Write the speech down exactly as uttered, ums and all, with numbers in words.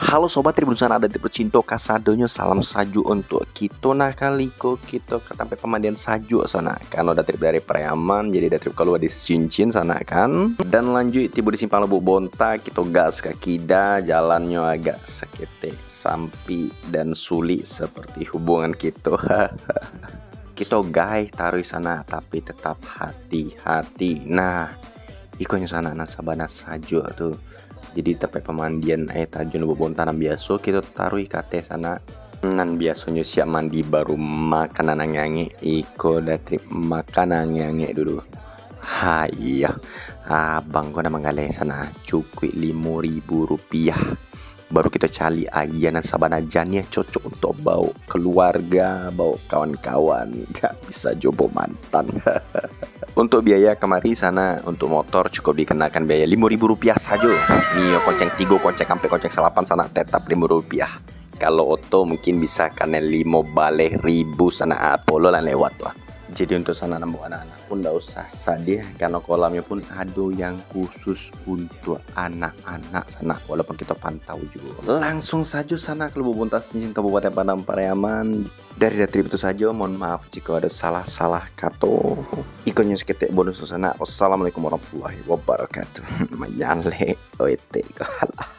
Halo sobat Trip dunsanak dan Trip tercinto kasadonyo, salam sajuak untuak kito. Nah, kali ko kito ka tampek pamandian sajuak sanak. Karano Datrip dari Pariaman, jadi Datrip kalua di Cincin sanak kan. Dan lanjuik tibo di Simpang Lubuk Bonta, kito gas ka kida, jalannyo agak saketek sampik dan sulik seperti hubungan kito. Kito gaih taruih sanak, tapi tetap hati-hati. Nah, ikonyo sanak nan sabana sajuak tu. Jadi tampek pamandian Aia Tajun Lubuk Bonta nan biaso, kito taruih ka ateh sanak. Nan biasonyo siap mandi baru makan nan angek-angek, iko Datrip makan nan angek-angek dulu. Haiya, abang ko nan manggaleh sanak, cukuik limo ribu rupiah. Baru kito caliak aia nan sabana janiah, cocok untuak baok kaluarga, baok kawan-kawan, bisa jo baok mantan. Untuak biaya kamari sanak, untuak motor cukup dikenakan biaya limo ribu rupiah sajo. Nio konceng tigo, konceng ampek, konceng salapan sanak, tetap limo ribu rupiah. Kalau oto mungkin bisa kanai limo baleh ribu sanak, ah, polo lah lewat lah. Jadi untuak sanak nan baok anak-anak pun ndak usah sadiah, karano kolamnyo pun ado yang khusus untuak anak-anak sanak, walaupun kito pantau juo. Langsung sajo sanak ka Lubuk Bonta Cincin, Kabupaten Padang Pariaman. Dari Datrip itu sajo, mohon maaf jika ada salah-salah kato. Ikonyo saketek bonus sanak. Wassalamualaikum warahmatullahi wabarakatuh. Manyalek, oetek ko, alah.